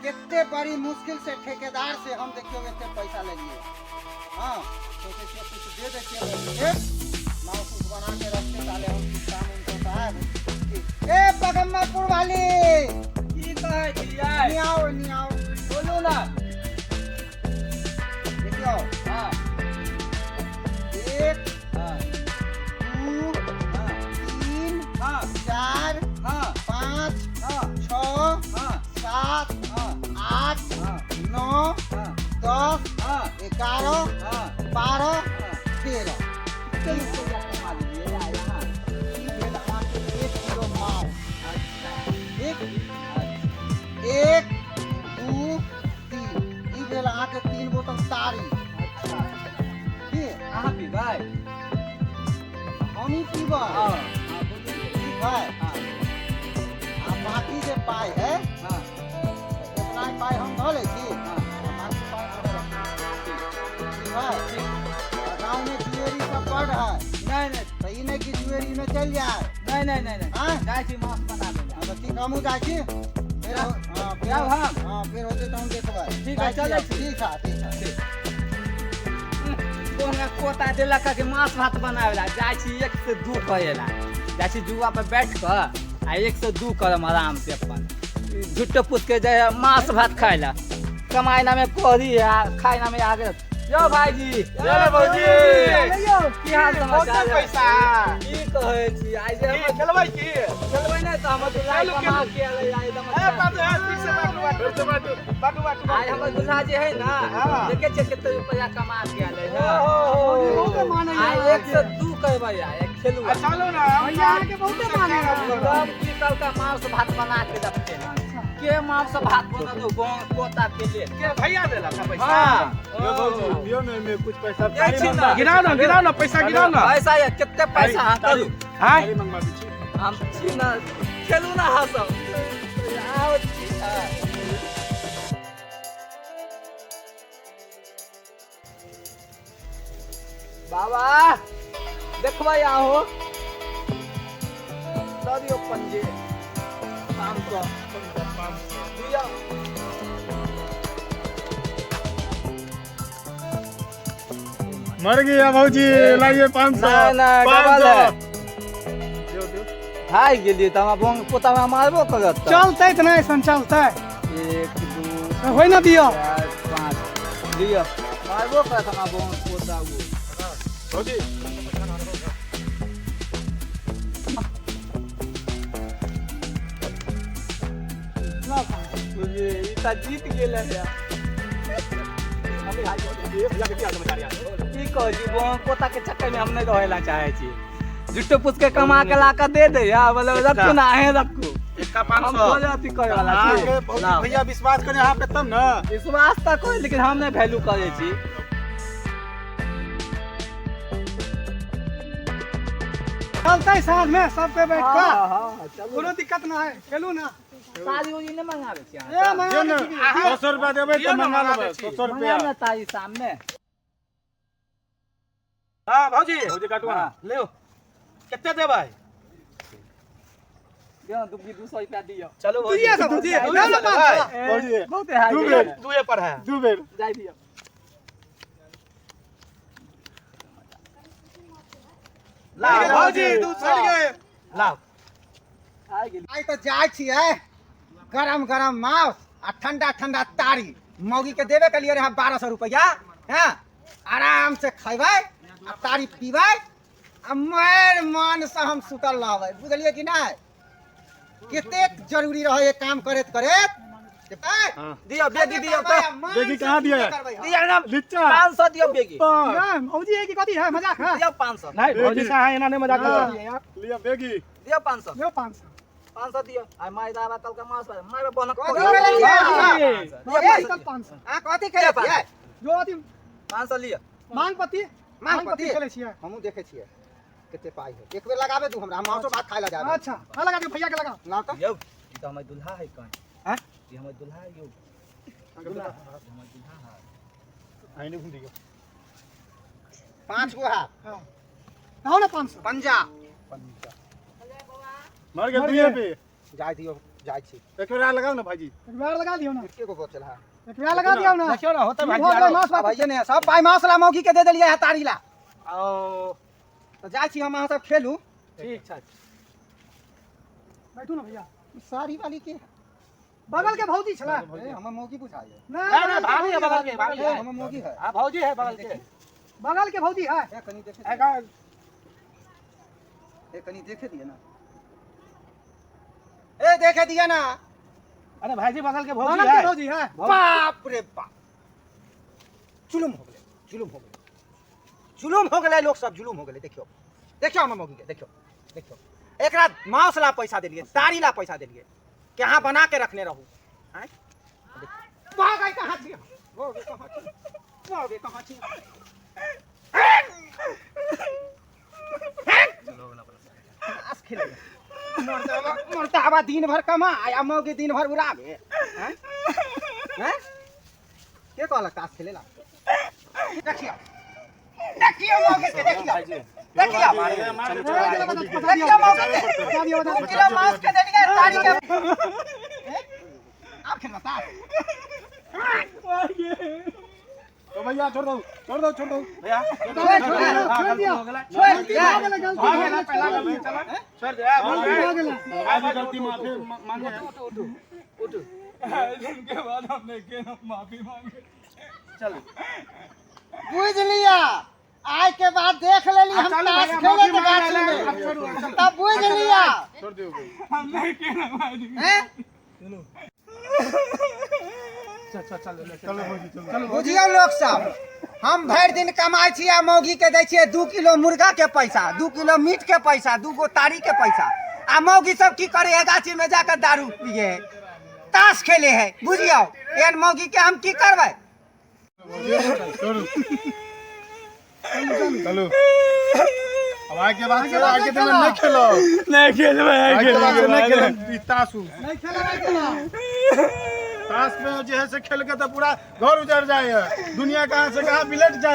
कते बड़ी मुश्किल से ठेकेदार से हम देखियो एते पैसा लेलिए। हाँ, सोचे छियै कुछ दे दै छियै मौगी के, माउस उस बना के रखते, ताले हम कुछ काम उम करता है। ए पगम्मापुर वाली, की कहै छियै? नहीं आओ, नहीं आओ। बोलू ना। देखियो। हाँ। 1, हाँ। 2, हाँ। 3, हाँ। 4, हाँ। 5, हाँ। 6, हाँ। 7, हाँ। 8, हाँ। 9, हाँ। 10, हाँ। 11, हाँ। 12, हाँ। 13। कते रुपैआ कमा लेलियै आइ अहाँ? ई भेल अहाँके 1 किलो माउस। अच्छा। ठीक? 1, 2, 3, ई भेल अहाँके 3 बोतल तारी। अच्छा। की? अहाँ पीबै? हमही पीबै। हाँ, हाँ, बुझि गेलियै। ठीक है? हाँ। आ बाकी जे पाइ है, हाँ। इतना पाइ हम धऽ लै छी। हाँ। बाकी पाइ अहाँ रखू। ठीक है? ठीक। आ गाँवमे जुएरी सब बड़ है। नहीं नहीं। तऽ ई नहि कि जुएरीमे चलि जाय। नहीं नहीं नहीं नहीं। आँय? जाइ छी माछ बनाबै लए। हाँ, तऽ ठीक, हमहूँ जाइ छी। फेर हाँ, फेर जाउ हम। हाँ, फेर होतै तऽ हम देखबै। ठीक है, जाइ छी चलै हम। छी। ठीक है, ठीक है। ठीक। कोना कोता देलक कि माछ भात बनाबै लए जाइ छी, 1 से 2 करे लए जाइ छी, जुआ पर बैठ कऽ आ 1 से 2 करम आराम से। अपन झुट्टो पूछ के जाइ माछ भात खाय लए, कमाइ नामे कोहरी आ खाय नामे आगे। यौ भाईजी। यो भौजी। यौ, की हाल समाचार? बहुते पैसा। की कहै छी, आइ जे की हमर खेलबै की? खेलबै नहि तऽ हमर दुल्हा खेलू, कमा खेलू। के एलै आइ एकदम। ए बाबू, ए, फिर से बाटू, बाटू। फिर से बाटू, बाटू, बाटू। आइ हमर दुल्हा जे है ना, हाँ। देखे छियै कते रुपया कमा के एलै है। ओहो। आइ 1 से 2 करबै, आइ खेलू। आ चलू ना, भैया अहाँके बहुते मानैया। सब की कलका मांस भात बना के रखते के मांस भात बना दो गाँव कोता के लिए। के भैया देलक है पैसा? हाँ। यो भौजी, दियौ ने एहिमे कुछ पैसा। जाइ छी ना। गिराओ ना, गिराओ ना, पैसा गिराओ ना। पैसा ये कते पैसा? अहाँ करू। हाय। तारी मंगवाबै छी। हम छी ना, खेलू ना अहाँ सब, आओ छी ना। बाबा देखबै, आहो दऽ दियौ पंजे 500 दियौ। मर गया भौजी, लाइए 500। नहीं, नहीं, पाँच डबल सौ। है। दियौ, दियौ। हारि गेलियै तऽ हमरा बोंग पोता हमरा मारबो करत तऽ। चलतै तऽ नहि ऐसन चलतै। 1, 2, होइ ना दियौ। 4, 5 लिअ, मारबो करत हमरा बोंग पोता ओ। भौजी। बुझलियै, ई तऽ जीत गेलै हे। भैया के की हाल समाचार यार? की कहै छी, बोंग पोता के चक्कर में हम नहि रहै ला चाहै छी। जुट्टो पूछ के कमा के ला के दे दे या बोले रखू ना, अहें रखू। एकटा हम 500। थोड़े अथी करे वाला छी। अहाँके भौजी लाउ। भैया विश्वास करे अहाँ पे तब ने। विश्वास तऽ करै, लेकिन हम नहि वैल्यू करै छी। चलतै साँझ में सबके बैठ कऽ। हाँ, हाँ, चलू। कोनो दिक्कत ना है, खेलू ना। तारी उरी नहि मंगाबै छी ए अहाँ? मंगा दियौ ने, दै छी। 100 रुपया देबै दियौ तऽ ने, मंगा मंगा लेबै। दै छी। 100 रुपया। मंगायब ने तारी शाममे। हाँ भौजी। भौजी काटू अहाँ। लियो, कते देबै? दियौ ने, 200 रुपया दियौ। चलू भौजी। दुइये सौ भौजी, दुइये दे सौ ना 500। देबै। भौजी, बहुते हारि दू गेलियै। बेर। दुए पर है। 2 बेर। जाइ दियौ। लाओ भौजी, 200 लाओ। हारि गेलियै। आइ तऽ जाइ छियै, गरम गरम मांस आ ठंडा ठंडा तारी मौगी के देबे के लिए रहे 1200 रुपया। हैं, आराम से खैबै आ तारी पीबै आ मर मन से हम सुतल रहबै। बुझलियै कि नहि कतेक जरूरी रहै काम करैत करैत? दियौ बेगी, दियौ तऽ। बेगी कहाँ दिया है? दियौ ना। लीचा। 500 दियौ बेगी। पाँच। ना, भौजी है कि कथी है, मजाक है? दियौ 500। नहीं भौजी से अहाँ एना नहीं मजाक हाँ। करू। लिअ बेगी। दियौ 500। दियौ 500। 500 दियौ। आइ मारि दाबा कल के मांस मारि बनक। कथी खेलै छियै? भौजी, कल 500। अहाँ कथी खेलै छियै? जो अथी 500 लिअ। मांगपति। मांगपति। खेलै छियै। हमहूँ देखै छियै कते पाइ है। एक बेर लगाबे दू हमरा, हम माछो भात खाय ला जाबे। अच्छा, हाँ, लगा दियौ, भैया के लगाओ। लाउ तऽ। यौ, ई तऽ हमर दुल्हा है कहीं। आँय? ई हमर दुल्हा है यौ। दुल्हा, हमर दुल्हा है। आइने घुम दियौ। 5 गो है। हाँ, लाओ ना 500। पंजा। मर गेल दुइये पे। जाय दियौ। जाइ छी। एक बेर आर लगाओ ना भाईजी। एक बार लगा दियो ना। एके गो बचल है। एक बार लगा दियो ना। देखियौ ना होतै भाईजी भऽ गेलै आरो। माछ भात। भाईजी ने सब पाइ मास ला मौगी के दे देलियै है तारी ला। ओ तऽ जाइ छी हम, अहाँ सब खेलू। ठीक छै। बैठू ना भैया। ई साड़ी वाली के बगल के भौजी छला। ए, हमर मौगी बुझाइ है। ना नहीं, नहीं, भाभी है बगल के, भाभी ए, है। हमर मौगी है। हाँ भौजी है बगल के। बगल के भौजी है। ए कनी देखे ए, का- ए कनी देखे दिए ना, ए देखे दिए ना। अरे भाईजी बगल के भौजी बगल के है। भौजी है। बाप रे बाप, जुलुम हो गेलै, जुलुम हो गेलै, जुलुम हो गेलै, लोक सब जुलुम हो गेलै। देखियौ देखियौ हमर मौगी के, देखियौ देखियौ, एकरा मांस ला पैसा देलियै, तारी ला पैसा देलियै कि अहाँ बना के रखने रहू। आँय भागै कहाँ छी, भागै कहाँ छी, भागै कहाँ छी? ताश खेलै मर्दाबा दिन भर कमा आ मौगी दिन भर उड़ाबे। आँय आँय के कहलक ताश खेले ला? देखियौ देखियौ मौगी के, देखियौ देखियौ देखियौ मौगी के, बता दियो, बता 2 किलो मांस के देलियै तारी के। आब खेलबा ताश? तो भैया छोड़ दो, छोड़ दो, छोड़ दो। भैया छोड़ दियो, छोड़ दियो। छोड़ गलती भऽ गेलै, गलती भऽ भऽ गेलै, गेलै, पहला गलती गलती छोड़ दे। भऽ गेलै। आज गलती माफी मांगे। चल बुझ लिया, आय के बाद देख लेली हम चलू ताश भैया, खेलैत माफी मांगे गाछी ले, में। अब छोड़ू, अब चलू। तब बुझ लिया। छोड़ दियो भाई। हैं? चल चल चल चलो भौजी चलो। बुझियौ लोक सब, हम भरि दिन कमाइ छी आ मौगी के दै छियै 2 किलो मुर्गा के पैसा, 2 किलो मीट के पैसा, 2 गो तारी के पैसा, आ मौगी सब की करे है? गाछी में जाकर दारू पिए है, ताश खेले है। बुझियौ एहन मौगी के हम की करबै? छोड़ो चलो, अब आगे के बाद से आगे दिन नहीं खेलो, नहीं खेलबै। आगे के बाद से नहीं खेलो ई ताश उ। नहीं खेला, नहीं खेला। ताश में जो है से खेल के तो पूरा घर उजड़ जाए है, दुनिया कहाँ से कहाँ बिलट जाए।